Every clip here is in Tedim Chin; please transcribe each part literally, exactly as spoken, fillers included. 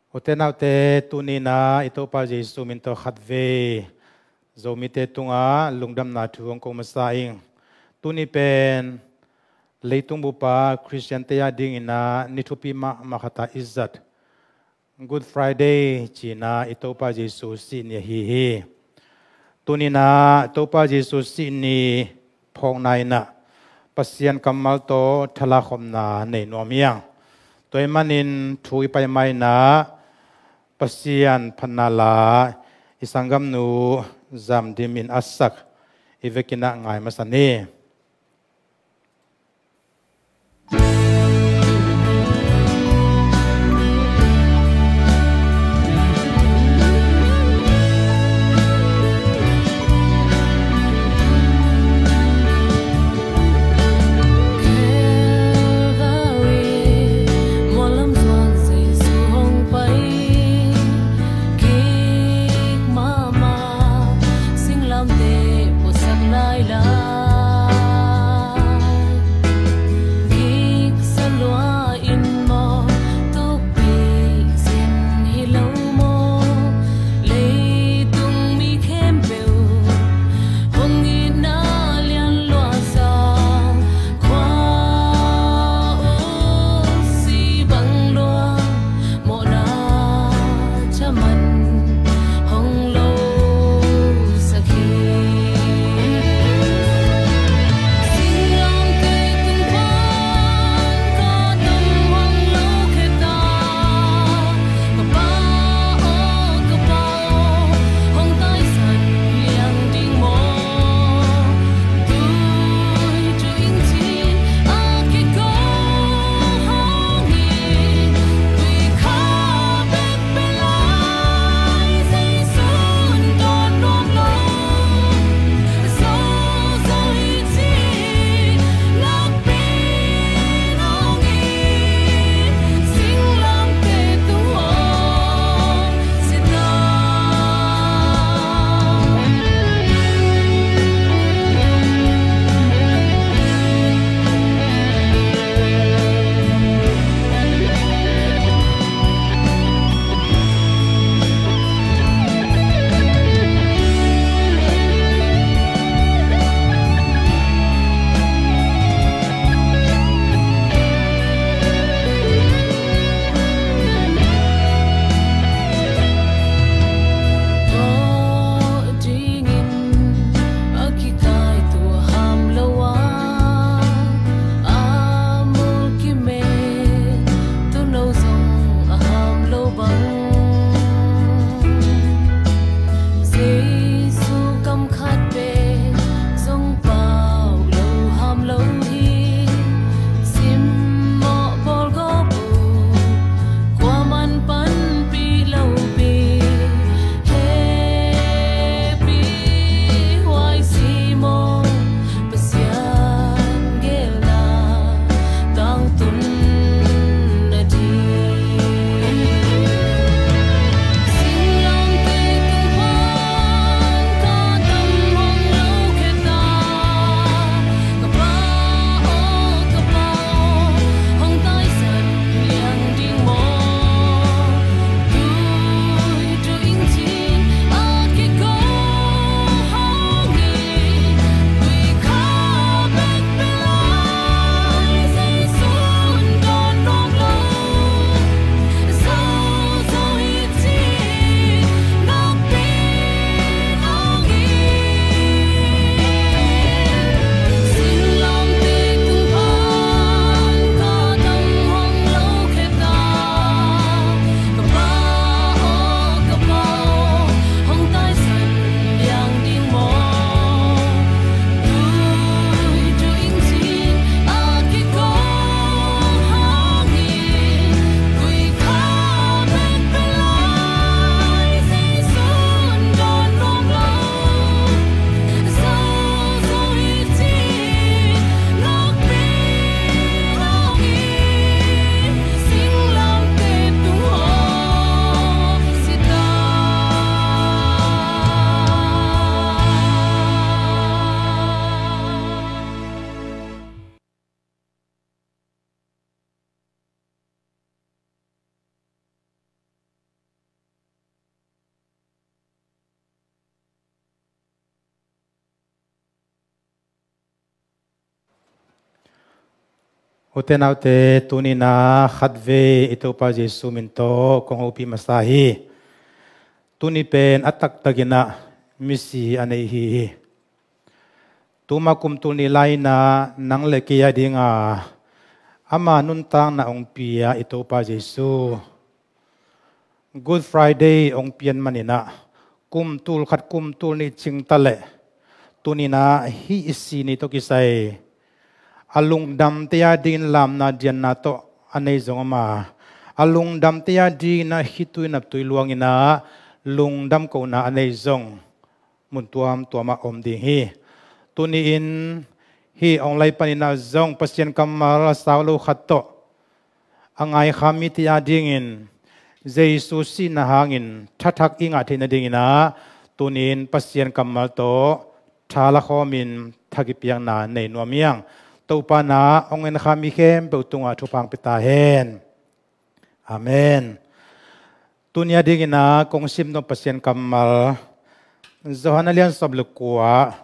Ute naute, tuni-in ah i Topa Jesu min tawh khatvei Zomite tungah lungdamna thu hong ko masa ing. Tuni pen leitung bup a Khristiante a dingin ah ni thupi mahmah khat a i zat Good Friday ci-in ah i Topa Jesu sih ni ahi hi. Tuni-in ah Topa Jesu sih ni phawkna in ah Pasian kammal tawh thalakkhopna nei nuam hi hang. Tua ahih manin thu i pai ma-in ah Pasian phatna la i sanggamnu Zam Dim in a sak i vekin ah ngai masa ni. U te nau te, tuni-in ah khatvei i Topa Jesu min tawh kong hopih masa hi. Tuni pen a taktakin ah misi a nei hi hi. Tuma kum tul nih lai-in ah nang le kei a dingin ama nuntakna hong pia i Topa Jesu. Good Friday hong pian manin ah kum tul khat kum tul nih cing ta leh, tuni-in ah hih i si ni tawh kisai a lungdamte a dingin lamna dianna tawh a nei zong om a, a lungdamte a dingin ah khitui naptui luangin ah lungdam kohna a nei zong mun tuamtuam ah om ding hi. Tuni-in hih online panin ah zong Pasian kammal a sau lo khat tawh a ngaikhami te a dingin Jesu sihna hangin thathak i ngah theih nadingin ah tuni-in Pasian kammal tawh tha lakhawmin thak i piakna nei nuam hi hang. Topa in ah hong enkhami khempeuh tungah thupha hong pia ta hen. Amen. Tuni a dingin ah kong simnop Pasian kammal Johan a lian sawm le kua,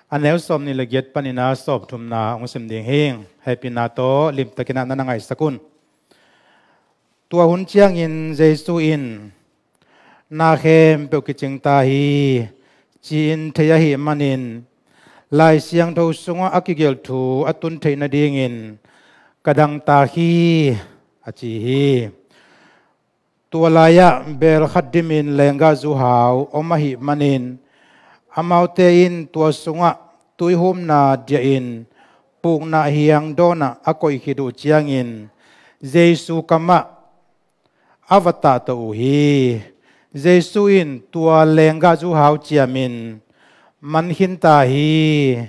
a neu sawm nih le giat panin ah sawm thumna hong sim ding hi. Hehpihna tawh limtakin ah na na ngaisak un. Tua hun ciangin Jesu in, "Na khempeuh kicing ta hi," ci-in thei ahih manin Lai Siangtho sungah a kigelh thu a tun theih nadingin, "Ka dangtak hi," a ci hi. Tua lai-ah beel khat dimin lenggahzu hau om ahih manin amaute in tua sungah tuihumna diahin pukna hiang dawnah a koih khit uh ciangin Jesu kamah a va tahto uh hi. Jesu in tua lenggahzu hau ciamin, "Man khin ta hi,"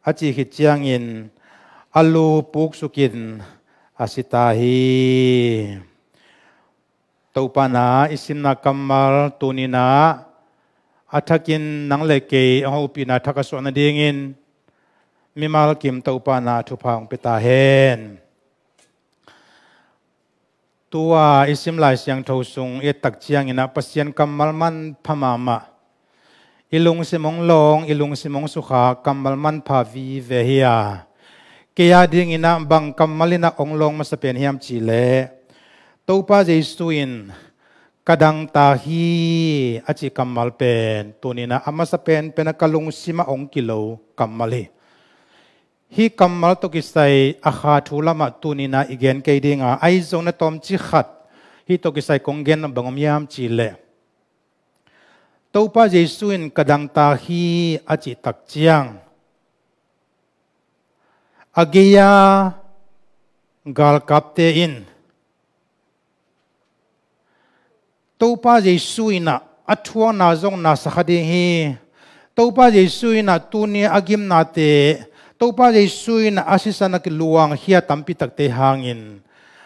a cih khit ciangin a lu puksukin a si ta hi. Topa in ah i simna kammal tuni-in ah a thakin nang le kei a hopihna thak a suah nadingin mimal kim Topa in ah thupha hong pia ta hen. Tua i sim Lai Siangtho sung i et tak ciangin ah Pasian kammal manpha mahmah, i lungsim hong lawng, i lungsim hong sukha kammal manpha vive hi a, kei a dingin ah bang kammal in ah hong lawng masa pen hiam cih leh, Topa Jesu in, "Ka dangtak hi," a cih kammal pen tuni-in ah a masa penpen ah ka lungsim ah hong kilo kammal hi. Hih kammal tawh kisai a kha thu lamah tuni-in ah i gen kei ding a, ahi zong na tawmcik khat hih tawh kisai kong gen bang om hiam cih leh, Topa Jesu in, "Ka dangtak hi," a cih tak ciang a gei-a galkapte in Topa Jesu in ah a thuakna zong na sa kha ding hi. Topa Jesu in ah tuni a gimnate, Topa Jesu in ah a sisan a kiluang khia tampi takte hangin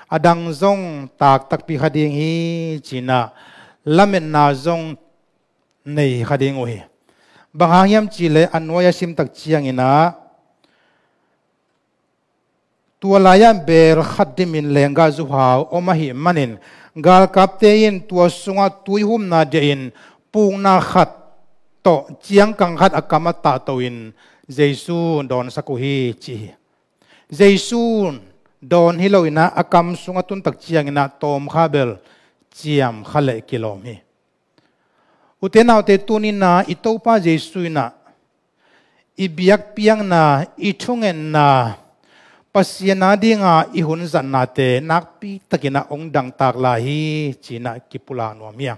a dang zong tak takpi kha ding hi, ci-in ah lametna zong nei kha ding uh hi. Bang hang hiam cih leh a nuai a sim tak ciangin ah tua lai-ah beel khat dimin lenggahzu hau om ahih manin galkapte in tua sungah tuihumna diahin pukna khat tawh ciangkang khat a kam a tahto-in Jesu dawnsak uh hi, ci hi. Jesu dawn hi loin ah a kam sung a tun tak ciangin ah tawmkha bel ciamkha leh kilawm hi. U te nau te, tuni-in ah i Topa Jesu in ah i biakpiakna, i thungetna, Pasian a dinga i hun zatnate nakpi takin ah hong dangtak lai hi, ci-in ah kipulak nuam hi a.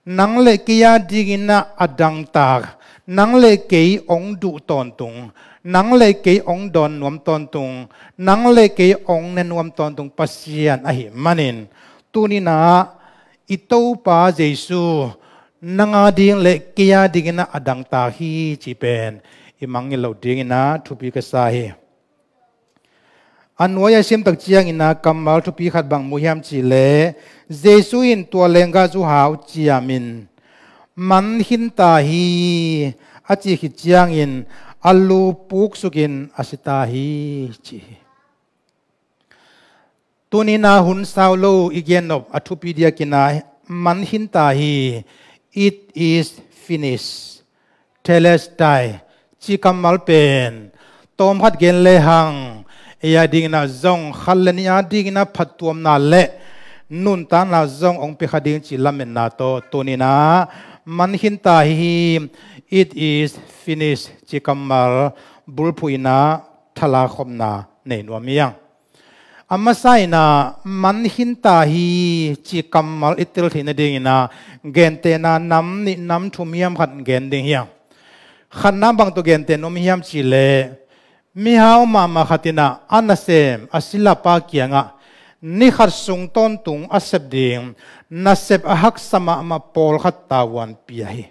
Nang le kei a dingin ah a dangtak, nang le kei hong duh tawntung, nang le kei hong dawn nuam tawntung, nang le kei hong ne nuam tawntung Pasian ahih manin, tuni-in ah i Topa Jesu nang a ding le kei a dingin ah a dangtak hi, cih pen i mangngilh loh dingin ah thupi ka sa hi. A nuai a sim tak ciangin ah kammal thupi khat bang mu hiam cih leh, Jesu in tua lenggahzu hau ciamin, "Man khin ta hi," a cih khit ciangin a lu puksukin a si ta hi, ci hi. Tuni-in ah hun sau lo i gennop a thupi diakin ah, "Man khin ta hi," "It is finished," "Tetelestai," cih kammal pen tawmkhat gen lehang, ei a dingin ah zong khat le nih a dingin ah phattuamna le nuntakna zong hong pia kha ding cih lametna tawh tuni-in ah man khin ta hi. It is finished cih kammal bulphuh in ah thalak khopna nei nuam hi hang. A masa in ah man khin ta hi cih kammal i tel theih nadingin ah gentehna nam nih nam thum hiam khat gen ding hi hang. Khatna bang tawh genteh nuam hiam cih leh, mihau mahmah khat in ah a nasem a silapa kiangah ni khat sung tawntung a sep ding nasep a haksa mahmah pawlkhat tavuan pia hi.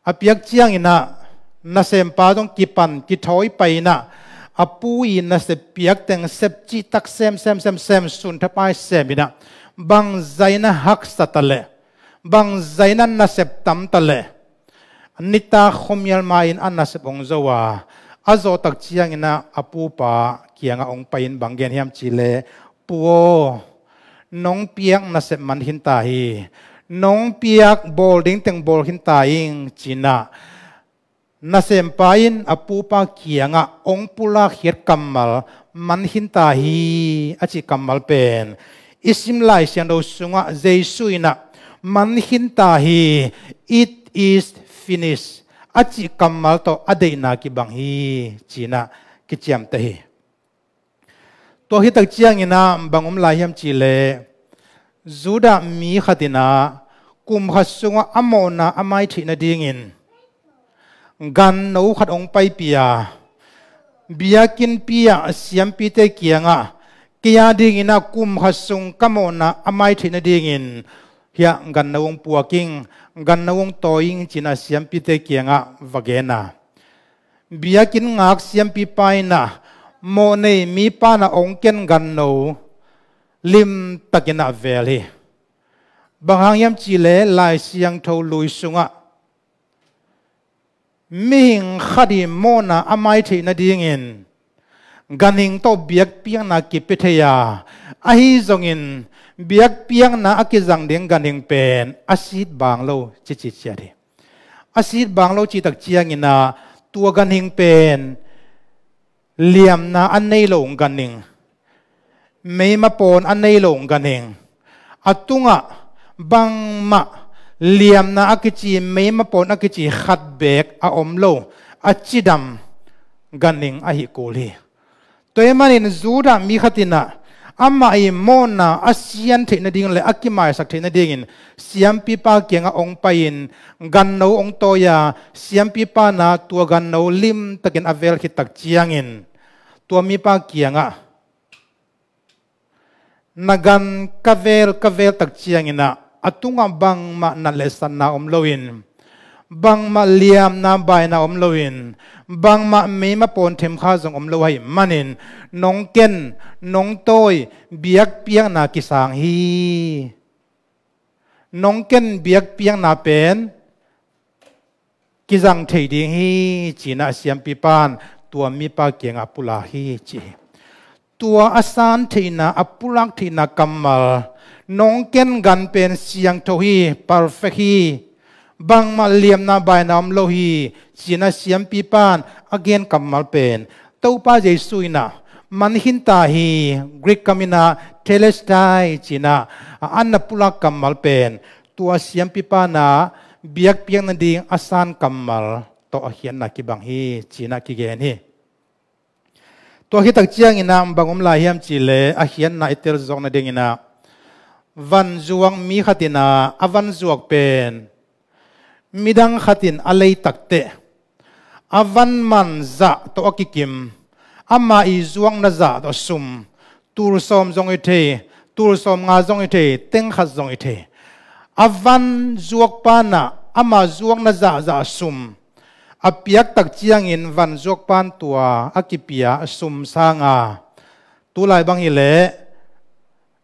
A piak ciangin ah nasempa zong kipan kithawi pai in ah a pu i nasep piak teng sep cihtak sem sem sem sem, sunthapai sem in ah bangzah in ah haksa ta leh, bangzah in ah nasep tam ta leh, nitak khuamial ma-in a nasep hong zo a, a zawh tak ciangin ah a pupa kiangah hong pai-in bang gen hiam cih leh, "Pu aw, nong piak nasep man khin ta hi. Nong piak bawl ding teng bawl khin ta ing," ci-in ah nasempa in a pupa kiangah hong pulak khiat kammal man khin ta hi a cih kammal pen i sim Lai Siangtho sungah Jesu in ah man khin ta hi, "It is finished," a cih kammal tawh a deihna kibang hi ci-in ah kiciamteh hi. Tua khit tak ciangin ah bang om lai hiam cih leh, Judah mi khat in ah kum khat sungah a mawhna a mai theih nadingin ganno khat hong paipih a, biakinnpi ah siampite kiangah, "Kei a dingin ah kum khat sung ka mawhna a mai theih nadingin hiah ganno hong puak ing, ganno hong tawi ing," ci-in ah siampite kiangah va gen a, biakinn ngak siampipa in ah mawhnei mipa in ah hong ken ganno limtakin ah vel hi. Bang hang hiam cih leh Lai Siangtho lui sungah mihing khat i mawhna a mai theih nadingin ganhing tawh biakpiakna kipia thei a, ahi zongin biakpiakna a kizang ding ganhing pen a sit bang lo ci ci ciat hi. A sit bang lo cih tak ciangin ah tua ganhing pen liamna a nei lo ganhing, meima pawn a nei lo ganhing, a tungah bangmah liamna a kici, meima pawn a kici khat beek a om lo, a cidam ganhing ahi kul hi. Tua ahih manin Judah mi khat in ah amah i mawhna a sian theih nading le a kimaisak theih nadingin siampipa kiangah hong pai-in ganno hong tawi a, siampipa in ah tua ganno limtakin a vel khit tak ciangin tua mipa kiangah, "Na gan ka vel, ka vel tak ciangin ah a tungah bangmah nat le satna om loin, bangmah liamna baina om loin, bangmah meima pawn themkha zong om lo ahih manin nong ken, nong tawi, biakpiakna kisang hi. Nong ken, biakpiakna pen kizang thei ding hi," ci-in ah siampipa in tua mipa kiangah pulak hi ci hi. Tua a san theihna, a pulak theihna kammal, "Nong ken gan pen siangtho hi, perfect hi, bangmah liamna baina om lo hi," ci-in ah siampipa in a gen kammal pen Topa Jesu in ah man khin ta hi, Greek kam in ah telestai ci-in ah a na pulak kammal pen tua siampipa in ah biakpiak nading a san kammal tawh a khiatna kibang hi ci-in ah kigen hi. Tua khit tak ciangin ah bang om lai hiam cih leh a khiatna i tel zawk nadingin ah vanzuak mi khat in ah a vanzuak pen midang khat in a lei tak teh a van man zah tawh a kikim, ama i zuakna zah tawh sum, tul sawm zong hi thei, tul sawm nga zong hi thei, teng khat zong hi thei, a van zuakpa in ah ama zuakna zahzah sum a piak tak ciangin van zuakpa in tua a kipia sum sang a, tu lai bang hi leh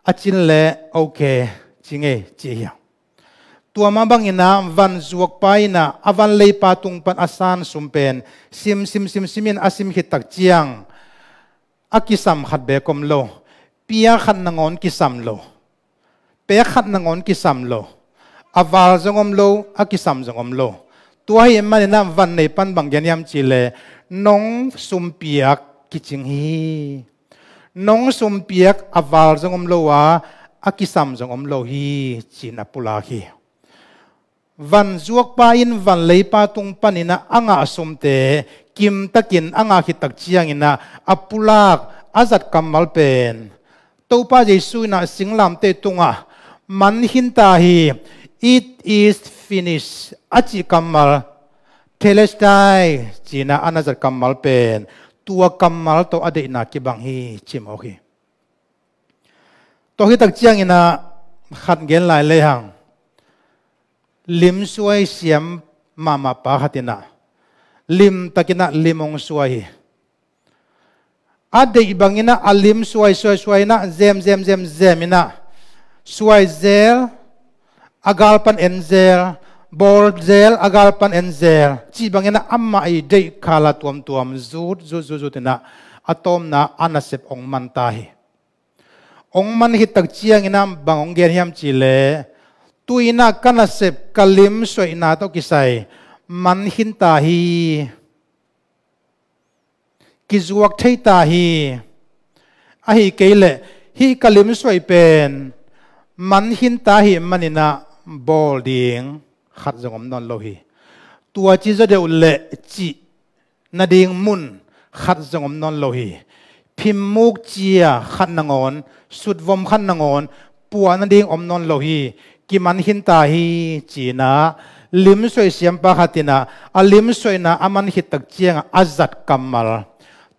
a cin leh okay ci ngei ci hi. Tua mah bangin ah van zuakpa in ah a van leipa tung pan a san sum pen sim sim sim sim in a sim khit tak ciang a kisam khat beek om lo, pia khat nangawn kisam lo, pek khat nangawn kisam lo, a val zong om lo, a kisam zong om lo. Tua ahih manin ah van neipa in bang gen hiam cih leh, "Nong sum piak kicing hi. Nong sumpiak a val zong om lo a, a kisam zong om lo hi, ci-in a pulak hi. Vanzuakpa in vanleipa tung panin ah a ngah sumte kimtakin a ngah khit tak ciangin ah a pulak a zat kammal pen Topa Jesu in ah singlamteh tungah man khinta hi, "It is finished," a cih kammal, "Tetelestai," ci-in ah a na zat kammal pen tua kammal tawh a deihna kibang hi, ci mawk hi. Tua khit tak ciangin ah khat gen lai lehang, limsuai siam mahmah pa khat in ah limtakin ah lim hong suai hi. A deih bangin ah a lim suai, suai, suai in ah zem, zem, zem, zem in ah suai zel, a gal pan en zel, bawl zel, a gal pan en zel, cih bangin ah amah i deih khala tuamtuam zut, zut, zut, zut in ah a tawpna a nasep hong man ta hi. Hong man khit tak ciangin ah bang hong gen hiam cih leh, tu-in ah ka nasep, ka limsuaihna tawh kisai man khinta hi, kizuak thei ta hi. Ahi kei leh hih ka limsuaih pen man khinta ahih manin ah bawl ding khat zong om nawn lo hi. Tua ci zaw deuh leh cih nading mun khat zong om nawn lo hi. Phim muk cia khat nangawn, sutvom khat nangawn puah nading om nawn lo hi. Kiman khinta hi, ci-in ah limsuaih siampa khat in ah a limsuaihna a man khit tak ciangah a zat kammal,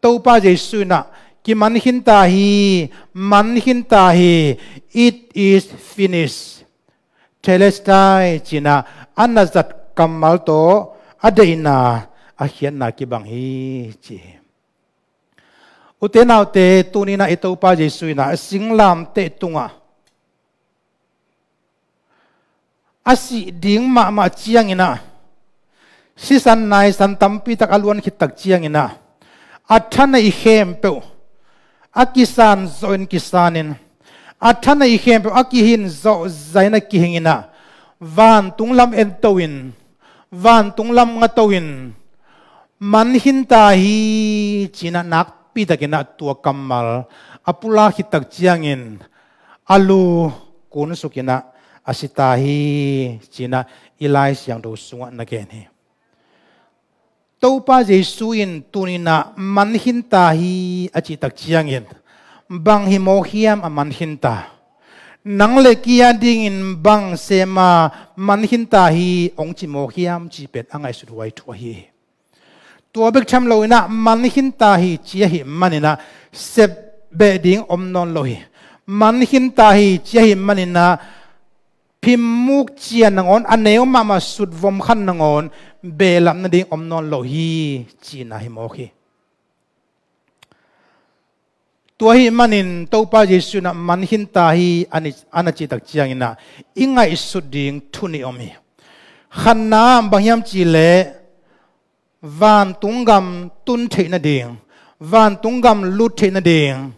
Topa Jesu in ah, "Kiman khinta hi, man khinta hi, it is finished, Tetelestai," ci-in ah a na zat kammal tawh a deihna, a khiatna kibang hi, ci hi. Ute naute, tuni-in ah i Topa Jesu in ah singlamteh tungah a sih ding mahmah ciangin ah, sisan naisan tampi tak a luan khit tak ciangin ah, a thaneih khempeuh a kisan zawhin kisanin, a thaneih khempeuh a kihin zawh zahin a kihingin ah, vantung lam ento-in, vantung lam ngato-in, "Man khinta hi," ci-in ah nakpi takin ah tua kammal a pulak khit tak ciangin a lu kunsukin ah a si ta hi, ci-in ah i Lai Siangtho sungah na gen hi. Topa Jesu in tuni-in ah man khinta hi a cih tak ciangin bang hi mawk hiam a man khinta? Nang le kei a dingin bang sem a man khinta hi hong ci mawk hiam cih pen a ngaihsut huai thu ahi hi. Tua bek tham loin ah man khinta hi ci ahih manin ah sep beh ding om nawn lo hi. Man khinta hi ci ahih manin ah phim muk cia nangawn, a neu mahmah sutvom khat nangawn behlap nading om nawn lo hi, cihna hi mawk hi. Tua ahih manin Topa Jesu in ah man khinta hi a na, a na cih tak ciangin ah i ngaihsut ding thu nih om hi. Khatna bang hiam cih leh, vantung gam tun theih nading, vantung gam lut theih nading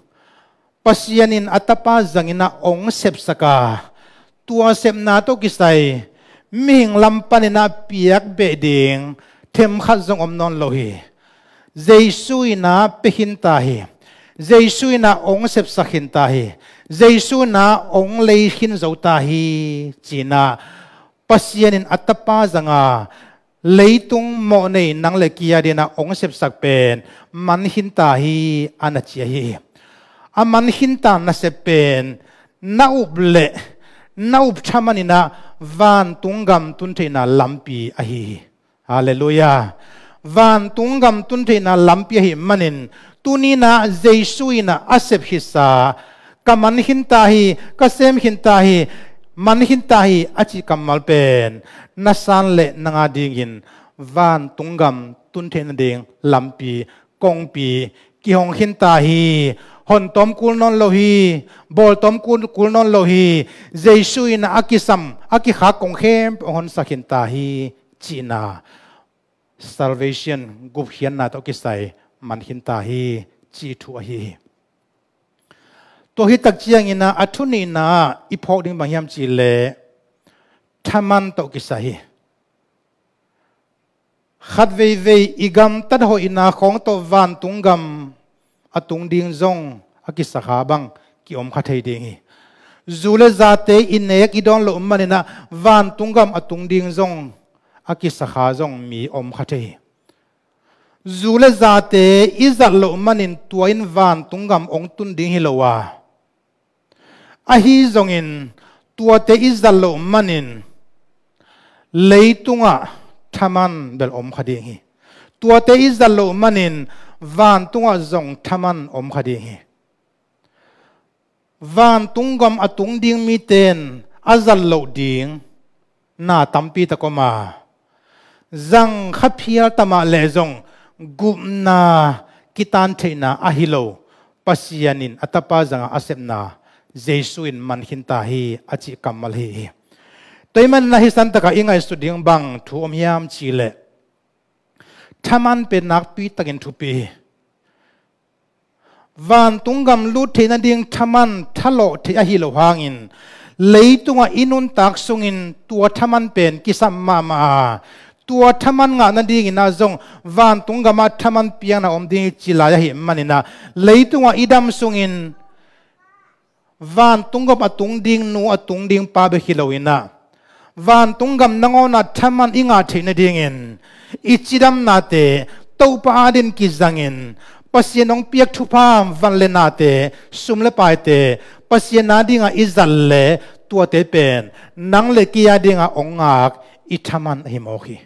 Pasian in a Tapa zangin ah hong sepsak a, tua sepna tawh kisai mihing lam panin ah piak beh ding themkhat zong om nawn lo hi. Jesu in ah pia khinta hi. Jesu in ah hong sepsak khinta hi. Jesu in ah hong lei khin zo ta hi, ci-in ah Pasian in a Tapa zang a, leitung mawhnei nang le kei a dingin ah hong sepsak pen man khinta hi a na ci ahi hi. A man khinta nasep pen na up leh na up thaman in ah vantung gam tun theihna lampi ahi hi. Halleluiah. Vantung gam tun theihna lampi ahih manin tuni-in ah Jesu in ah a sep khitsa, "Ka man khinta hi, ka sem khinta hi, man khinta hi," a cih kammal pen na san le nang a dingin vantung gam tun theih nading lampi, kongpi, kihong khinta hi. Hon tawm kul nawn lo hi. Bawl tawm kul, kul nawn lo hi. Jesu in ah a kisam, a kikhak kong khempeuh hong honsak khinta hi, cihna, salvation, gupkhiatna tawh kisai man khinta hi, cih thu ahi hi. Tua hi tak ciangin ah a thu nihna i phawk ding bang hiam cih leh, thaman tawh kisai hi. Khat veivei i gamtat hoihna khawng tawh vantung gam a tung ding zong a kisakha bang kiom kha thei ding hi. Zu le zate i nek i dawn loh maninah vantung gam a tung ding zong a kisakha zong mi om kha thei hi. Zu le zate i zat loh manin tua in vantung gam hong tun ding hi lo a, ahi zongin tuate i zat loh manin leitungah thaman bel om kha ding hi. Tuate i zat loh manin vantungah zong thaman om kha ding hi. Vantung gam a tung ding mite in a zat loh ding na tampi tak om a, zang kha phial tamah leh zong gupna, kitan theihna ahi lo, Pasian in a Tapa zanga a sepna Jesu in man khinta hi a cih kammal hi hi. Tua ahih manin ah hih santakah i ngaihsut ding bang thu om hiam cihleh, thaman pen nakpi takin thupi hi. Vantung gam lut theih nading thaman thalawh theih ahi lo hangin, leitungah i nuntak sungin tua thaman pen kisam mahmah a, tua thaman ngah nadingin ah zong vantung gamah thaman piakna om ding hi ci lai ahih maninah, leitungah i dam sungin vantung gam a tung ding nu, a tung ding pa bek hi loinah, vantung gam nangawnah thaman i ngah theih nadingin i cidamnate Topa adin kizangin, Pasian hong piak thupha van le nate, sum le paite Pasian adingah i zat le tuate pen nang le kei adingah hong ngak i thaman ahi mawk hi.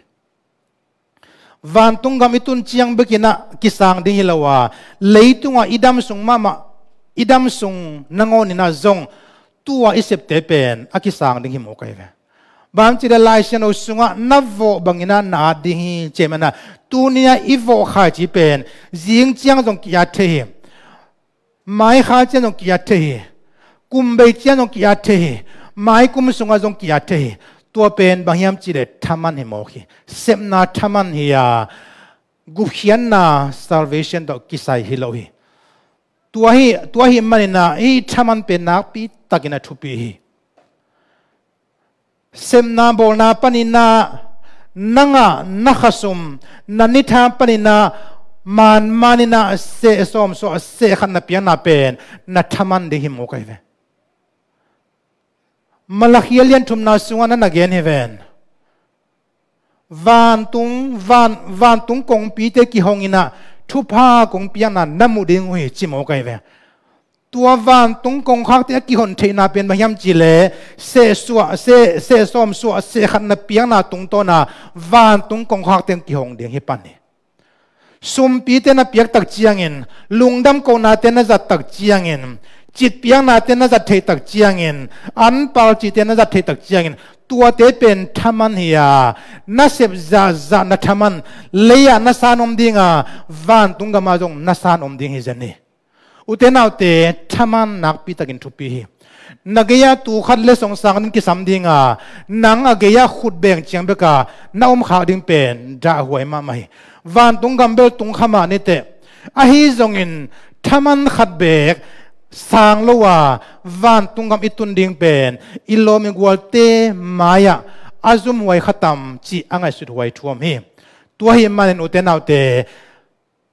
Vantung gam i tun ciang bekinah kisang ding hi lo a, leitungah i dam sung mahmah, i dam sung nangawninah zong tua i septe pen a kisang ding hi mawk ahi ve. Bang hang cih leh Lai Siangtho sungah na vawh banginah na at ding hi ci ahih maninah, tuni-ah i vawh khaici pen zing ciang zong ki-at thei hi. Mai kha ciang zong ki-at thei hi. Kum bei ciang zong ki-at thei hi. Mai kum sungah zong ki-at thei hi. Tua pen bang hiam cihleh thaman hi mawk hi. Sepna thaman hi a, gupkhiatna, salvation tawh kisai hi lo hi. Tua hi, tua ahih maninah hih thaman pen nakpi takin a thupi hi. Sepna bawlna paninah na ngah, na khasum, na nitha paninah manmaninah seh sawm suah, seh khat na piakna pen na thaman ding hi mawk ahi ve. Malakhi a lian thumna sungah na na gen hi ven. Vantung, van, vantung kongpite kihonginah thupha kong piakna na mu ding uh hi ci mawk ahi ve. Tua vantung kongkhakte a kihon theihna pen bang hiam cihleh, seh suah, seh, seh sawm suah, seh khat na piakna tungtawna vantung kongkhakte kihong ding hi pan hi. Sumpite na piak tak ciangin, lungdam kohnate na zat tak ciangin, citpiaknate na zat theih tak ciangin, anpalcite na zat theih tak ciangin, tuate pen thaman hi a, na sep zahzah na thaman, lei-ah na san om ding a, vantung gamah zong na san om ding hi zen hi. Ute naute, thaman nakpi takin thupi hi. Na gei-ah tuu khat le song sang ding kisam ding a, nang a gei-ah khut beng ciang beka na om khak ding pen dahhuai mahmah hi. Vantung gam bel tung kha mah ni teh. Ahi zongin thaman khat bek sang lo a, vantung gam i tun ding pen i lawm i gualte mai-ah a zumhuai kha tam cih a ngaihsut huai thu om hi. Tua ahih manin ute naute,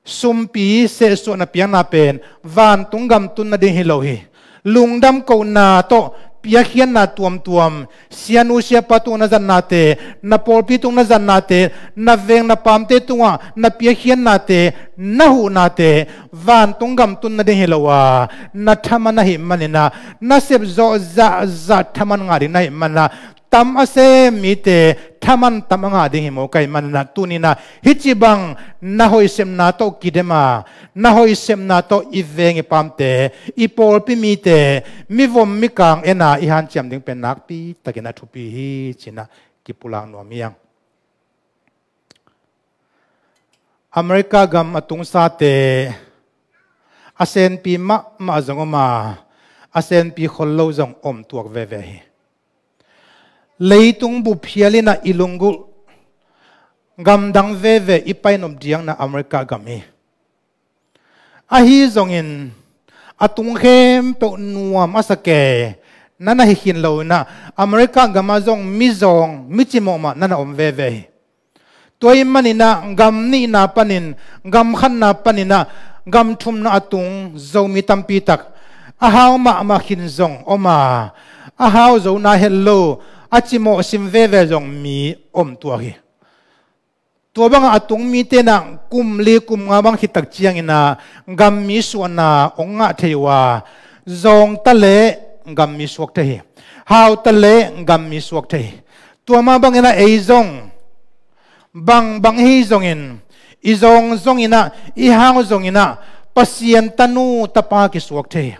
sumpi sehsuahna piakna pen vantung gam tun nading hi lo hi. Lungdam kohna tawh piakkhiatna tuamtuam, sianu siapa tungah na zatnate, na pawlpi tungah na zatnate, na veng na paamte tungah na piakkhiatnate, na huhnate, vantung gam tun nading hi lo a, na thaman ahih maninah, na sepzawh zahzah thaman ngah ding na hih maninah, tam a sem mite thaman tam a ngah ding hi mawk ahih maninah, tuninah hih ci bang na hoih sepna tawh kidem a, na hoih sepna tawh i veng i paamte, i pawlpi mite, mivom mikang en a i hanciam ding pen nakpi takin a thupi hi, cinah kipulak nuam hi ang. America gam a tungsate a senpi mahmah zong om a, a senpi khol lo zong om tuak veve hi. Leitung bup phial inah i lunggulh gamdang veve i painop diakna America gam hi. Ahi zongin a tung khempeuh nuam a sa kei na na hi khin lo inah America gamah zong mizawng, micimawh mah na na om veve hi. Tua ahih maninah gam nihna panin, gam khatna paninah gam thumna a tung Zomi tampi tak a hau mahmah khin zong om a, a hau zo nai het lo a cimawh sim veve zong mi om tuak hi. Tua bangah a tung mite in ah kum li kum nga bang khit tak ciangin ah gammi suahna hong ngah thei uh a, zawngta leh gammi suak thei hi. Hauta leh gammi suak thei hi. Tua mah bangin ah ei zong, bangbang hi zongin, i zawng zongin ah, i hau zongin ah Pasian tanu tapa kisuak thei hi.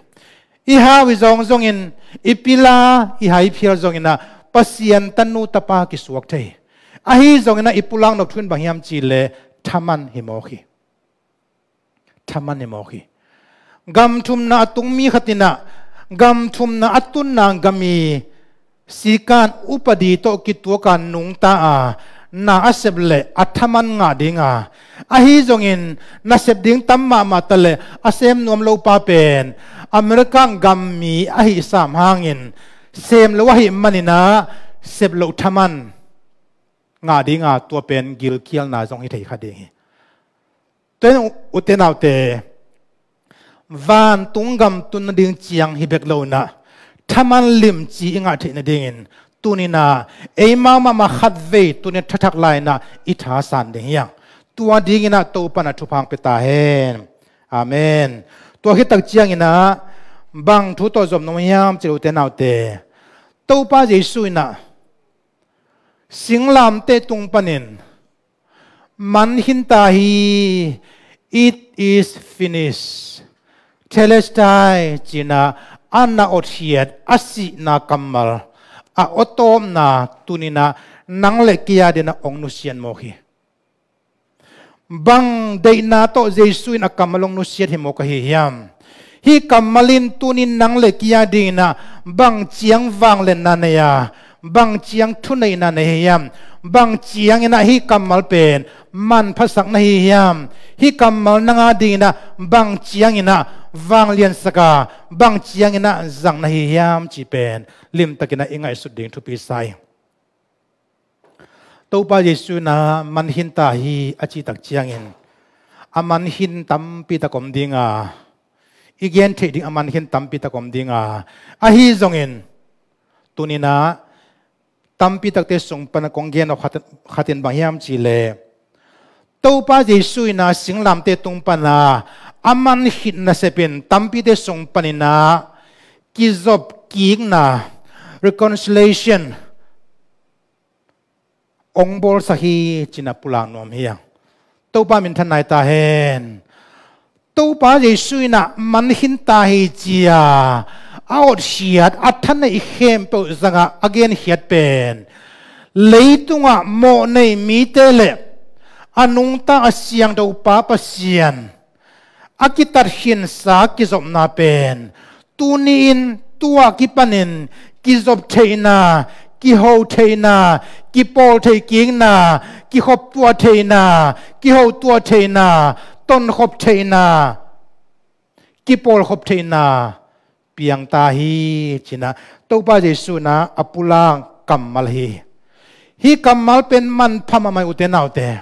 I hau i zawng zongin, i pila, i haiphial zongin ah Pasian tanu tapa kisuak thei hi. Ahi zongin ah i pulak nop thu in bang hiam cih leh thaman hi mawk hi. Thaman hi mawk hi. Gam thumna a tung mi khat in ah gam thumna a tunna gam i sikan upadi tawh kituak a nungta a, na a sep leh a thaman ngah ding a, ahi zongin nasep ding tam mahmah ta leh a sem nuam lo pa pen America gammi ahi sam hangin sem lo ahih manin ah sep loh thaman ngah ding a, tua pen gilkialna zong hi thei kha ding hi. Tua in ute naute, vantung gam tun nading ciang hi bek lo in ah thaman limci i ngah theih nadingin tuni in ah eimau mahmah khatvei tuni in thathak lai in ah i thasan ding hi hang. Tua dingin ah Topa in ah thupha hong pia ta hen. Amen. Tua khit tak ciangin ah bang thu tawh zom nuam hiam cih leh ute naute, Topa Jesu in ah singlamteh tung panin, "Man khin ta hi, it is finished. Tetelestai," ci-in ah a na otkhiat a sihna kammal a awtawpna tuni in ah nang leh kei a dingin ah hong nusiat mawk hi. Bang deihna tawh Jesu in a kammal hong nusiat hi mawk ahi hiam? Hih kammal in tuni in nang leh kei a dingin ah bang ciang vangliatna nei a, bang ciang thuneihna nei hiam? Bang ciangin ah hih kammal pen manphasak na hi hiam? Hih kammal nang a dingin ah bang ciangin ah vangliansak a, bang ciangin ah zang na hi hiam cih pen limtakin ah i ngaihsut ding thupi sa hi. Topa Jesu in ah man khin ta hi a cih tak ciangin a man khin tampi tak om ding a, i gen theih ding a man khin tampi tak om ding a, ahi zongin tuni in ah tampi takte sung pan ah kong gen nop khat, khat in bang hiam cih leh, Topa Jesu in ah singlamteh tung pan ah a man khit nasep in tampite sung panin ah kizopkikna, reconciliation hong bawlsak hi ci-in ah pulak nuam hi hang. Topa minthan nai ta hen. Topa Jesu in ah man khin ta hi ci-a a otkhiat a thaneih khempeuh zangah a genkhiat pen leitungah mawhnei mite leh a nungta a siangtho Pa Pasian a kitatkhinsa kizopna pen tuni-in tua kipanin kizop theihna, kiho theihna, kipawl theih kikna, kikhop tuah theihna, kiho tuah theihna, tonkhop theihna, kipawlkhop theihna piang ta hi ci-in ah Topa Jesu in ah a pulak kammal hi. Hih kammal pen manpha mahmah hi ute naute.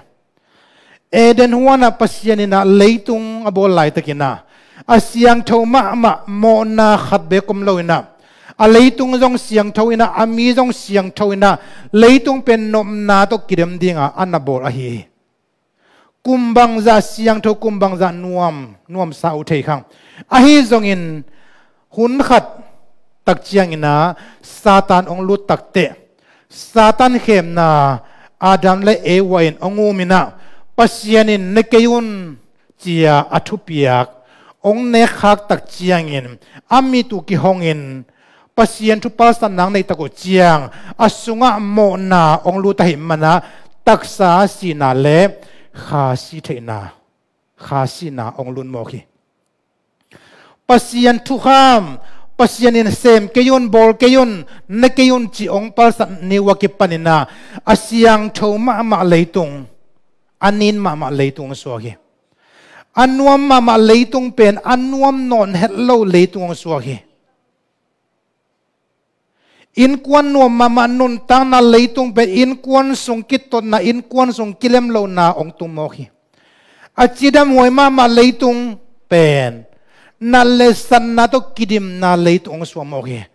Eden huan ah Pasian in ah leitung a bawl laitakin ah a siangtho mahmah mawhna khat beek om lo-in ah, a leitung zong siangtho in ah, a mi zong siangtho in ah, leitung pen nopna tawh kidem ding a a na bawl ahi hi. Kum bangzah siangtho, kum bangzah nuam, nuamsa uh thei khang. Ahi zongin hun khat tak ciangin ah Satan hong lut takteh, Satan khemna Adam leh Eva in hong um in ah, Pasian in ne kei un ci-a a thupiak hong nekkhak tak ciangin a mit uh kihongin Pasian thupalsatna hong neih tak uh ciang a sungah mawhna hong lut ahih man ah taksa sihna leh kha si theihna, kha sihna hong lut mawk hi. Pasian thukham, Pasian in sem kei un, bawl kei un, ne kei un cih hong palsat ni uh a kipanin ah a siangtho mahmah leitung, a nin mahmah leitung hong suak hi. A nuam mahmah leitung pen a nuam nawn het lo leitung hong suak hi. Innkuan nuam mahmah nuntakna leitung pen innkuan sung kitotna, innkuan sung kilemlohna hong tung mawk hi. A cidamhuai mahmah leitung, pen nat le satna tawh kidimna leitung hong suak mawk hi.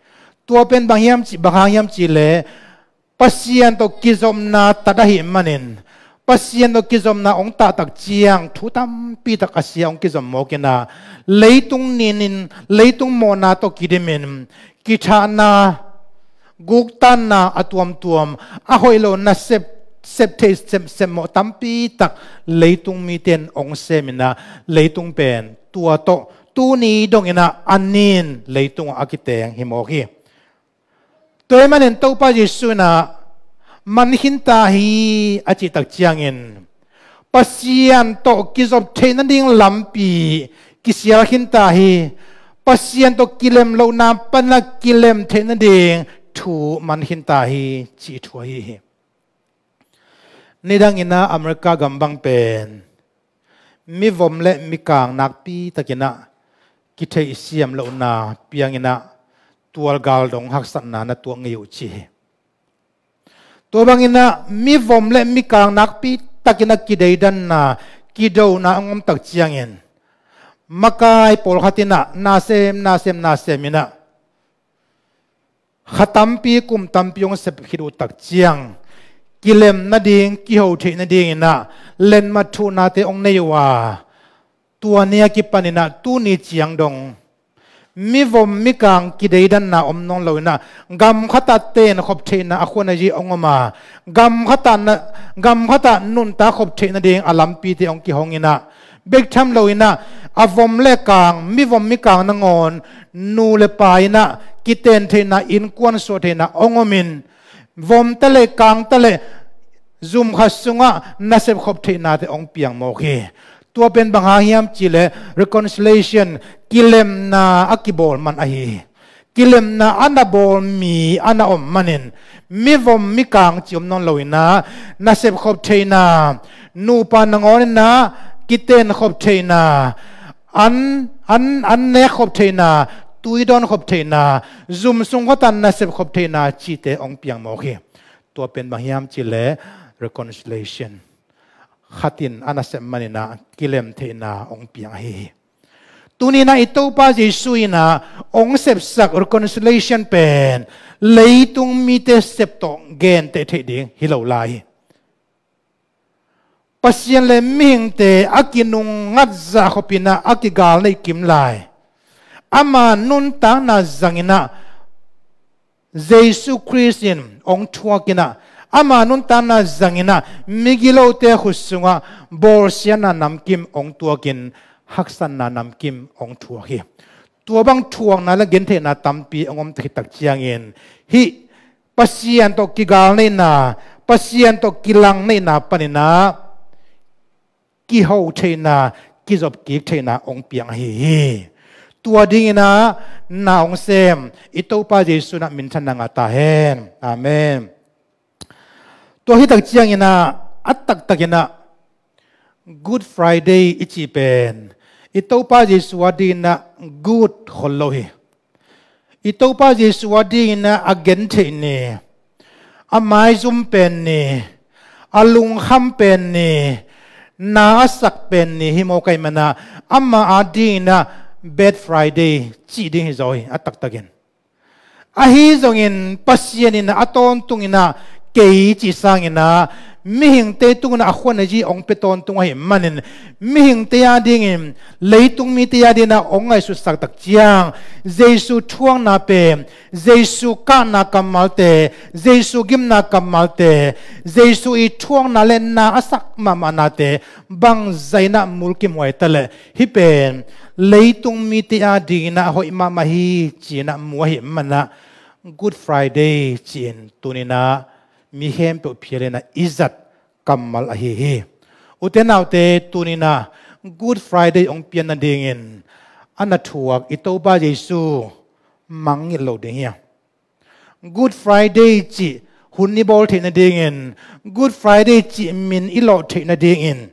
Tua pen bang hiam ci, bang hang hiam cih leh Pasian tawh kizopna tat ahih manin, Pasian tawh kizopna hong tahtak ciang thu tampi tak a sia hong kizom mawk in ah, leitung ninin, leitung mawhna tawh kidimin, kithahna, guktanna a tuamtuam, a hoih lo nasep, sep thei, sep, sep mawh tampi tak leitung mite in hong sem in ah, leitung pen tua tawh tuni dong in ah a nin leitung ah a kiteng hi mawk hi. Tua ahih manin Topa Jesuh in ah, "Man khin ta hi," a cih tak ciangin, Pasian tawh kizop theih nading lampi kisial khin ta hi. Pasian tawh kilem lohna pan ah kilem theih nading thu man khin ta hi, cih thu ahi hi. Nidang in ah America gam bang pen mivom le mikang nakpi tak in ah kitheihsiam lohna piang in ah tualgal dong haksatna na tuak ngei uh ci hi. Tua bang in ah mivom le mikang nakpi tak in ah kideidanna, kidona hong om tak ciangin, makai pawlkhat in ah na sem, na sem, na sem in ah, kha tampi, kum tampi hong sep khit uh tak ciang, kilem nading, kiho theih nading in ah letmat thuhnate hong nei uh a, tua ni a kipan in ah tuni ciang dong mivom mikang kideidanna om nawn lo in ah, gam khat ah tenkhop theihna a khuanazi hong om a, gam khat ah na, gam khat ah nuntak khop theih nading a lampite hong kihong in ah, bek tham lo in ah, a vom le kang, mivom mikang nangawn, nu le pa in ah kiten theihna, innkuan suah theihna hong om in, vom ta le kang ta le zum khat sungah nasep khop theihnate hong piang mawk hi. Tua pen bang hang hiam cih leh reconciliation, kilemna a kibawl man ahi hi. Kilemna a na bawl mi a na om manin, mivom mikang cih om nawn lo in ah, nasep khop theihna, nupa nangawn in ah kiten khop theihna, an, an, an nek khop theihna, tui dawn khop theihna, zum sung khat ah nasep khop theihna cihte hong piang mawk hi. Tua pen bang hiam cih leh reconciliation, khat in a nasep man in ah kilem theihna hong piang ahi hi. Tuni in ah i Topa Jesuh in ah hong sepsak reconciliation pen leitung mite sep tawh genteh theih ding hi lo lai hi. Pasian le mihingte a kinungngat zah khop in ah a kigal nei kim lai. Ama nuntakna zang in ah Jesuh Khrist in hong thuak in ah, ama nuntakna zang in ah migilote khut sungah bawlsiatna namkim hong tuak in, haksatna namkim hong thuak hi. Tua bang thuakna le gentheihna tampi hong om ta khit tak ciangin, hih Pasian tawh kigal neihna, Pasian tawh kilang neihna pan in ah kiho theihna, kizop kik theihna hong piang ahi hi. Tua ding in ah na hong sem i Topa Jesuh in ah minthanna ngah ta hen. Amen. Tua hi tak ciang in ah, a taktak in ah Good Friday i cih pen i Topa Jesuh a ding in ah good khol lo hi. I Topa Jesuh a ding in ah a gentheih ni, a maizum pen ni, a lungkham pen ni, na a sak pen ni hi mawk ahih man ah, ama a ding in ah Bad Friday cih ding hi zaw hi, a taktak in. Ahi zongin Pasian in ah a tawntung in ah kei cih sang in ah mihingte tung in ah a khuanazi hong pia tawntung ahih manin, mihingte a dingin, leitung mite a ding in ah hong ngaihsutsak tak ciang, Jesuh thuakna pen, Jesuh kahna kammalte, Jesuh gimna kammalte, Jesuh i thuakna le na a sak mahmahnate bangzah in ah mulkimhuai ta leh, hih pen leitung mite a ding in ah hoih mahmah hi ci in ah mu ahih man ah, Good Friday ci-in tuni in ah mi khempeuh phial in ah i zat kammal ahi hi. U te nau te, tuni in ah Good Friday hong pian nadingin a na thuak i Topa Jesuh mangngilh lo ding hi a. Good Friday cih hun i bawl theih nadingin, Good Friday cih min i lawh theih nadingin,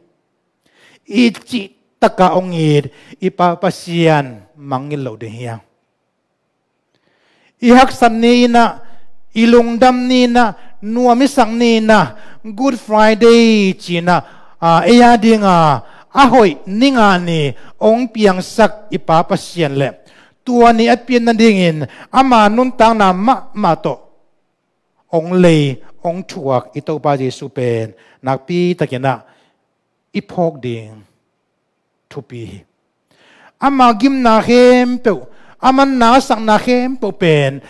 i cihtak a hong it i Pa Pasian mangngilh lo ding hi a. I haksat ni in ah, i lungdam ni in ah, nuam i sak ni in ah, Good Friday ci in ah, a, ei a ding a, a hoih ni nga ni hong piangsak i Pa Pasian le tua ni a pian nadingin ama nuntakna mahmah tawh hong lei, hong thuak i Topa Jesuh pen nakpi takin ah i phawk ding thupi hi. Ama gimna khempeuh, a manna a sakna khempeuh pen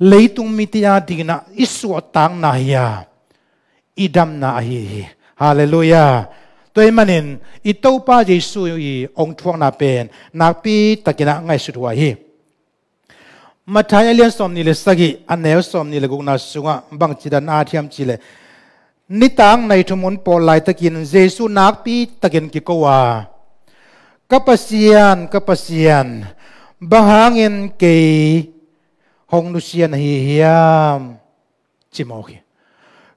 leitung mite adingin ah i suahtakna hi a, i damna ahi hi. Halleluiah. Tua ahih manin i Topa Jesuh i hong thuakna pen nakpi takin ah ngaihsut huai hi. Matthai a lian sawmnih le sagih, a neu sawmnih le gukna sungah bangci dan a at hiam cih leh, nitak nai thum hun pawl laitakin Jesuh nakpi takin kiko a, "Ka Pasian, ka Pasian, bang hangin kei hong nusia na hi hiam?" ci mawk hi.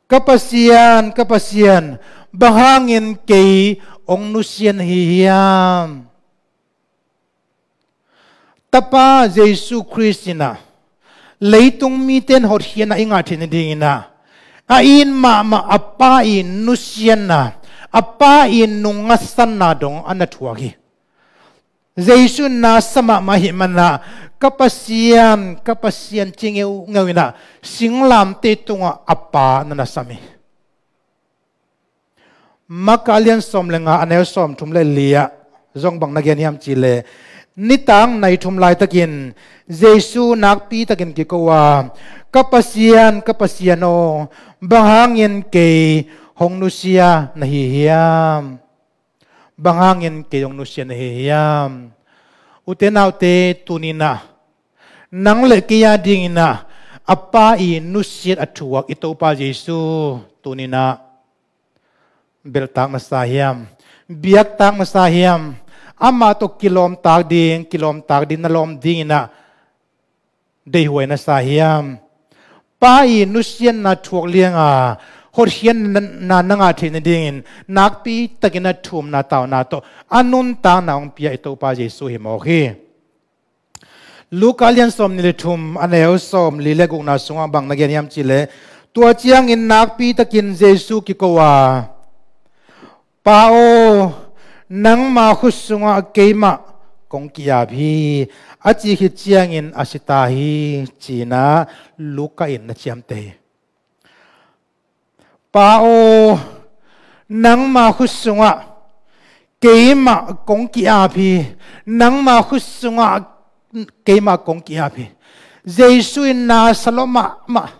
"Ka Pasian, ka Pasian, bang hangin kei hong nusia na hi hiam?" Tapa Jesuh Khrist in ah leitung mite in hotkhiatna i ngah theih nadingin ah, a it mahmah a Pa i nusiatna, a Pa i nungngatsanna dong a na thuak hi. Jesuh in na sa mahmah ahih manin ah, "Ka Pasian, ka Pasian," ci ngeungeu in ah singlamteh tungah a Pa na na sam hi. Marka a lian sawm le nga, a neu sawmthum le li ah zong bang na gen hiam cih leh, nitak nai thum laitakin Jesuh nakpi takin kiko a, "Ka Pasian, ka Pasian aw, bang hangin kei hong nusia na hi hiam? Bang hangin kei hong nusia na hi hiam?" Ute naute, tuni-in ah nang le kei adingin ah a Pa i nusiat a thuak i Topa Jesuh tuni-in ah belhtak na sa hiam? Biaktak na sa hiam? Amah tawh kilawmtak ding, kilawmtak ding na lawm dingin ah deihhuai na sa hiam? Pa i nusiatna thuak lianga hotkhiatna na ngah theih nadingin nakpi takin a thumna tauna tawh a nuntakna hong pia i Topa Jesuh hi mawk hi. Luka lian sawmnih le thum, a neu sawmli le gukna sungah bang na gen hiam cih leh, tua ciangin nakpi takin Jesuh kiko a, "Pa aw, nangma khut sungah keimah kong ki-ap hi," a cih khit ciangin a si ta hi, ci-in ah Luka in na ciamteh hi. "Pa aw, nangma khut sungah keimah kong ki-ap hi, nangma khut sungah keimah kong ki-ap hi." Jesuh in na sa lua mahmah,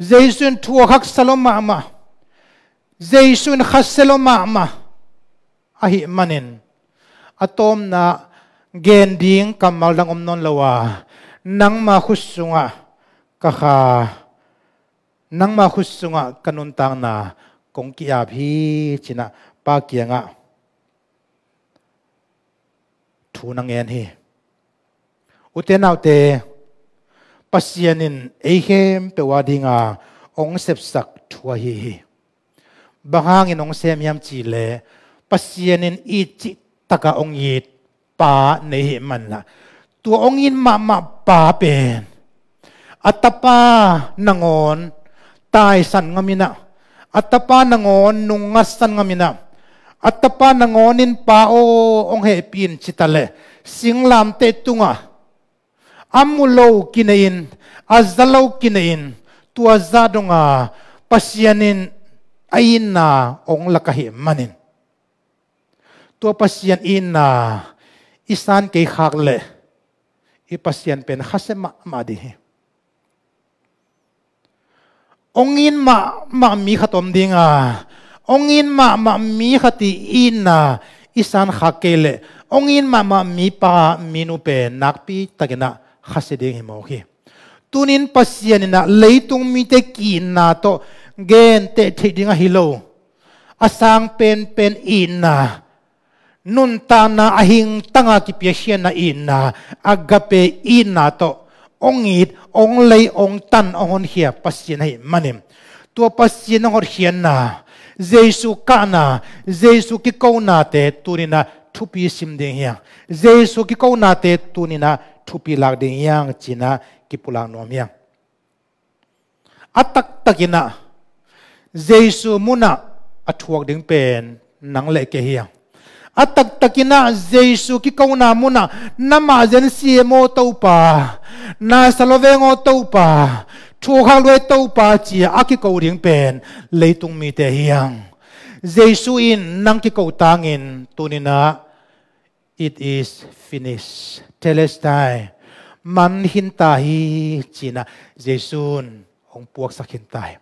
Jesuh in thuak haksa lua mahmah, Jesuh in khasia lua mahmah ahih manin, a tawpna gen ding kammal dang om nawn lo a, "Nangma khut sungah ka kha, nangma khut sungah ka nuntakna kong ki-ap hi," ci-in ah Pa kiangah thu na ngen hi. Ute naute, Pasian in ei khempeuh adinga hong sepsak thu ahi hi. Bang hangin hong sem hiam cih leh, Pasian in it cih takah hong it Pa nei ahih manin ah, tua hong it mahmah Pa pen a Tapa nangawn taisan ngam in ah, a Tapa nangawn nungngatsan ngam in ah, a Tapa nangawn in, "Pa aw, hong hehpih in," ci ta leh, singlamteh tungah a mu lo kinei-in, a za lo kinei-in, tua zah donga Pasian in a itna hong lak ahih manin, tua Pasian itna i san kei khak leh i Pasian pen khasia mahmah ding hi. Hong it mahmah mi khat om ding a, hong it mahmah mi khat i itna i san khak kei leh, hong it mahmah mipa minu pen nakpi takin ah khasia ding hi mawk hi. Tuni-in Pasian in ah leitung mite ki-itna tawh genteh theih ding ahi lo, a sang penpen itna, nuntakna a hingtanga kipiakkhiatna itna, agape itna tawh hong it, hong lei, hong tan, hong honkhia Pasian ahih manin, tua Pasian hong hotkhiatna, Jesuh kahna, Jesuh kikonate tuni-in ah thupi sim ding hi hang. Jesuh kikonate tuni-in ah thupi lak ding hi hang, ci-in ah kipulak nuam hi hang. A taktakin ah Jesuh munah a thuak ding pen nang le kei hi hang. A taktakin ah Jesu kikona munah, "Namah zen si e maw Topa, na sa lo veng aw Topa, thuakhak lua e Topa," ci-a a kiko ding pen leitung mite hi hang. Jesu in nang kiko tangin tuninah, "It is finished. Tetelestai. Man khinta hi," cinah Jesu in hong puaksak khinta hi.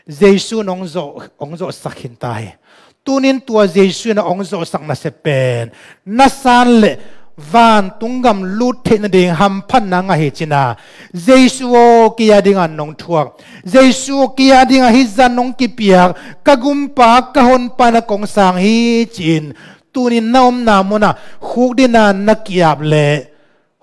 Jesu in hong zawh, hong zawhsak khinta hi. Tunin tua Jesu in hong zawhsak nasep pen na san le vantung gam lut theih nading hamphatna ngah hi cinah, "Jesu aw, kei a dingah nong thuak. Jesu aw, kei a dingah hih zan nong kipiak ka gumpa, ka honpa na kong sang hi," ci-in tunin na omna munah khukdina na ki-ap leh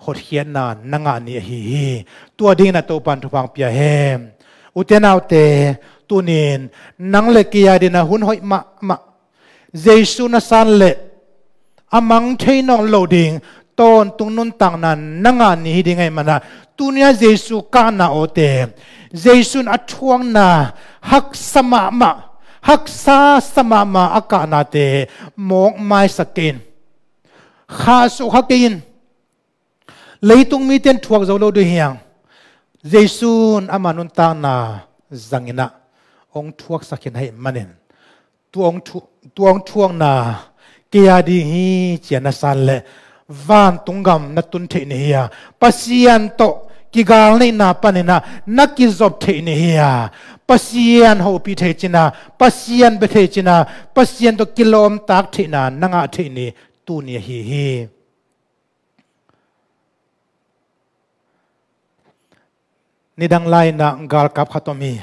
hotkhiatna na ngah ni ahi hi. Tua dingin a Topan thupha pia hen. Ute naute, tunin nang le kei a dingin a hun hoih mahmah, Jesu na san leh a mang thei nawn lo ding tawntung nuntakna na ngah ni hi ding ahih manah, tunia Jesu kahna awte, Jesu in a thuakna haksa mahmah, haksa sa mahmah a kahnate mawk maisak kei in. Khahsuah kha kei in. Leitung mite in thuak zo lo ding hi hang. Jesu in ama nuntakna zanginah hong thuaksak khin ahih manin, tua hong thu-, tua hong thuakna kei a ding hi ci-a na san leh vantung gam na tun theih ni hi a, Pasian tawh kigalneihna paninah na kizop theih ni hi a, Pasian hopih theih cina, Pasian bia theih cina, Pasian tawh kilawmtak theihna na ngah theih ni tuni ahi hi. Nidang lai-inah galkap khat om hi.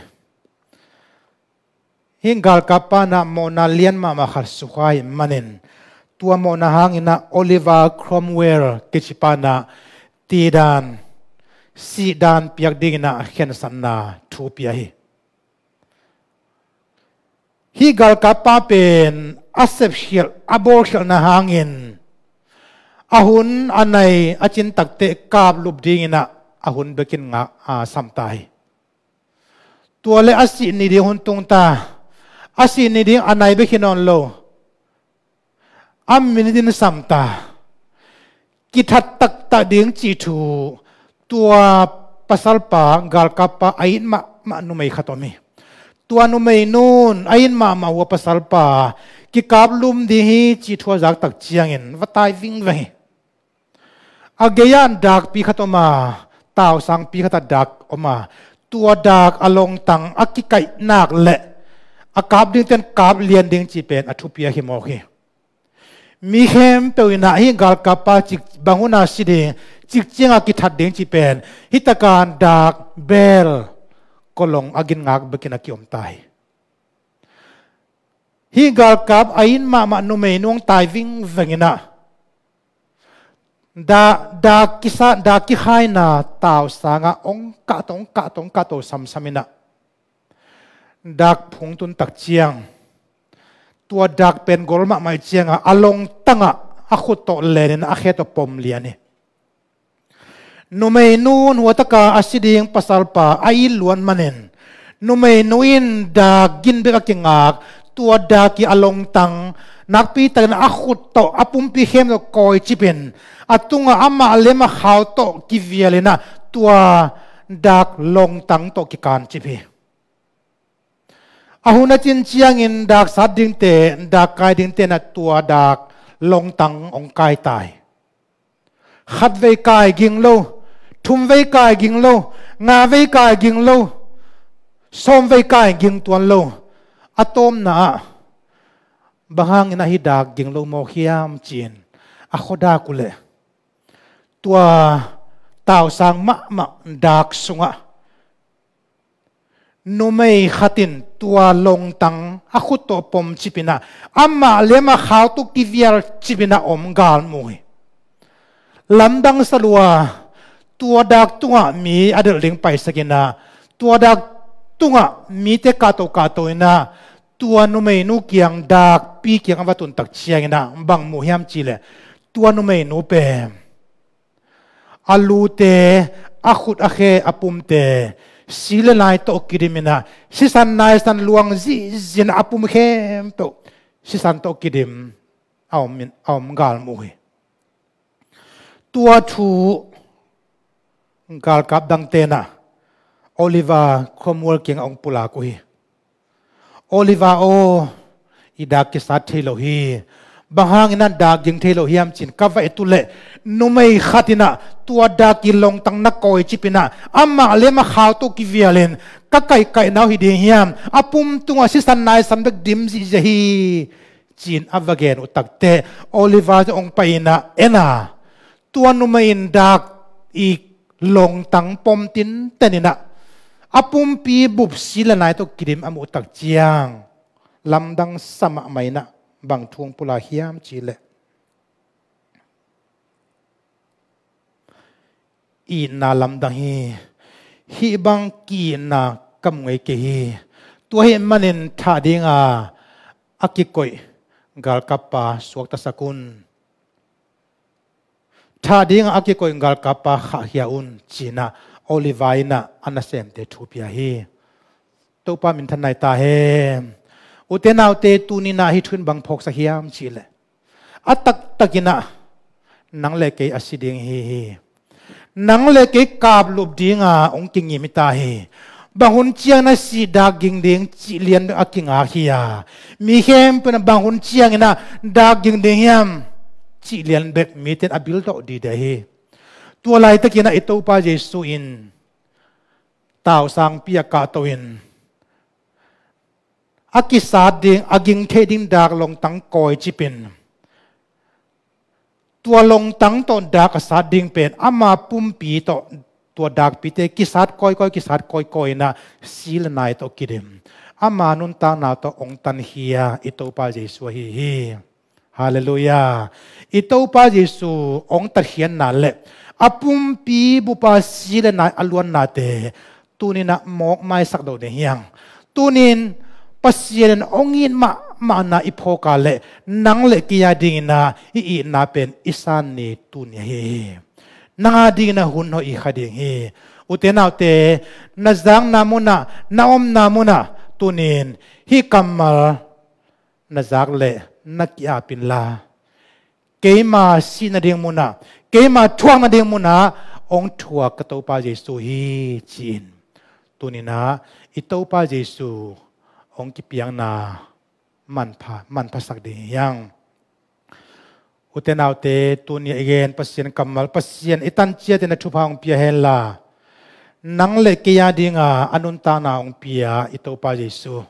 Hih galkap pa inah mawhna lian mahmah khat sukha ahih manin, tua mawhna hanginah Oliver Cromwell kici pa inah tidan, sihdan piak dinginah khensatna thu pia hi. Hih galkap pa pen a sepkhialh, a bawlkhialhna hangin a hun a nai a cin takteh kaplup dinginah a hun bekin ngah, a, samta hi. Tua le a sih ni ding hun tungta, a sih ni ding a nai bek hi nawn lo, a minute in samta. Kithat taktak ding cih thu, tua pasalpa, galkappa a it mahmah numei khat om hi. Tua numeinu in a it mahmah uh a pasalpa kikaplum ding hi cih thu a zak tak ciangin va tai vingveng hi. A gei-ah dakpi khat om a, tausangpi khat a dak om a, tua dak a longtang a kikaih nak le a kap dingte in kap lian ding cih pen a thupiak hi mawk hi. Mi khempeuh inah hih galkappa cik bang hun a si ding, cik cianga kithat ding cih pen hih taka dak bel kolong a gingngak bekin a kiom ta hi. Hih galkap a it mahmah numeinu hong tai vingveng inah, dak, dak kisa, dak kikhaina tausangah hong kahto, hong kahto, hong kahto samsam inah, dak phung tun tak ciang, tua dak pen gol mahmah ih cianga a longtangah a khut tawh lenin a khe tawh pom lian hi. Numeinu in hua taka a si ding pasalpa a it luat manin, numeinu in dak gin bek a kingak, tua dak ih a longtang nakpi takin a khut tawh a pumpi khem tawh kawicipin, a tungah amah lem a khau tawh kivialinah tua dak longtang tawh kikancip hi. A hun a cin ciangin dak sat dingte, dak kai dingte inah tua dak longtang hong kai ta hi. Khat vei kai ging lo, thum vei kai ging lo, nga vei kai ging lo, sawm vei kai ging tuan lo. A tawpna ah, bang hangin ahi dak ging lo mawk hiam ci-in a khuadak uh leh, tua tausang mahmah dak sungah numei khat in tua longtang a khut tawh pom cipinah, amah lem a khau tawh kivial cipinah om gal mu hi. Lamdang salua, tua dak tungah mi a delh ding paisakinah, tua dak tungah mite kahto kahto inah, tua numeinu kiang, dakpi kiang a va tun tak cianginah bang mu hiam cihleh, tua numeinu pen a lute, a khut a khe, a pumte si le nai tawh kidiminah, sisan naisan luang zihzinah a pum khempeuh sisan tawh kidim, a om, a om gal mu uh hi. Tua thu galkap dangte in ah Oliver Cromwell kiangah hong pulak uh hi. Oliver aw, i dak kisat thei lo hi. Bang hangin ah dak ging thei lo hiam ci-in ka va et uh leh, numei khat in ah tua dak ii longtang na kawicip in ah amah le amah khau tawh kivialin ka kaihkaihna uh hi ding hiam? A pum tungah sisan naisan bek dim zihziah hi, ci-in a va gen uh takteh Oliver zong hong pai in ah en a, tua numei in dak ii longtang pom tinten in ah a pumpi bup si le nai tawh kidim a muh tak ciang lamdang sa mahmah in ah bang thu hong pulak hiam cih leh, itna lamdang hi. Hih bang ki-itna ka mu ngei kei hi. Tua ahih manin thah dinga a kikoih galkappa suaktasak un. Thah dinga a kikoih galkappa khahkhia un, ci-in ah Oliver in ah a nasemte thu pia hi. Topa minthanna hi ta hen. Ute naute, tuni-in ah hih thu in bang phawksak hiam cih leh, a taktak in ah nang le kei a si ding hi hi. Nang le kei kaplup dinga hong kingim hi ta hi. Bang hun ciangin ah si dak ging ding cih lian bek a kingak hi a, mi khempeuh in ah bang hun ciangin ah dak ging ding hiam cih lian bek mite in a bil dawh dide hi. Tua laitakin ah i Topa Jesu in tausangpi ah kahto in a kisat ding, a ging theih ding dak longtang kawicip in, tua longtang tawh dak a sat ding pen ama pumpi tawh tua dakpite kisat kawikawi, kisat kawikawi in ah si le nai tawh kidim, ama nuntakna tawh hong tankhia i Topa Jesu ahi hi. Halleluiah. I Topa Jesu hong tatkhiatna le a pumpi bup a si le nai a luannate tuni-in ah mawkmaisak lo ding hi hang. Tuni-in Pasian in hong it mahmahna i phawk a leh, nang le kei a dingin ah i itna pen i san ni tuni ahi hi. Nang a dingin ah hun hoih i kha ding hi. Ute naute, na zakna munah, na omna munah tuni-in hih kammal na zak leh na ki-ap inla, keima sih nading munah, keima thuak nading munah hong thuak ka Topa Jesu hi, ci-in tuni-in ah i Topa Jesu hong kipiakna manpha, manphasak ding hi hang. Ute naute, tuni-a i gen Pasian kammal, Pasian i tan ciatin a thupha hong pia henla, nang le kei a dinga a nuntakna hong pia i Topa Jesu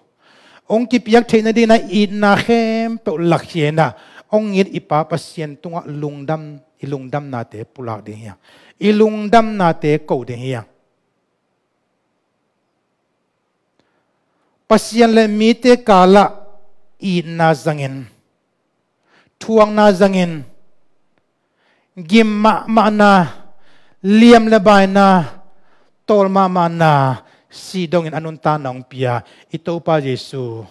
hong kipiak theih nadingin ah itna khempeuh lakhia in ah hong it i Pa Pasian tungah lungdam, i lungdamnate pulak ding hi hang. I lungdamnate ko ding hi hang. Pasian le mite kalah itna zangin, thuakna zangin, gim mahmahna, liam le baina, tawl mahmahna, si dongin a nuntakna hong pia i Topa Jesu,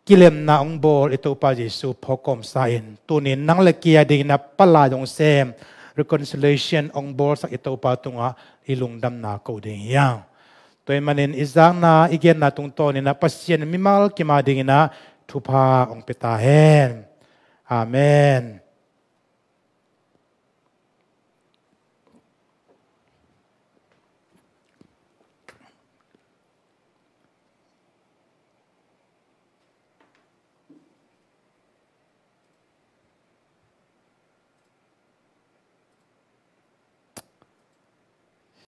kilemna hong bawl i Topa Jesu phawk kawmsa in, tuni-in nang le kei a dingin ah palai hong sem, reconciliation hong bawlsak i Topa tungah i lungdamna ko ding hi hang. Tua ahih manin i zakna, i genna tungtawnin ah Pasian in mimal kim a dingin ah thupha hong pia ta hen. Amen.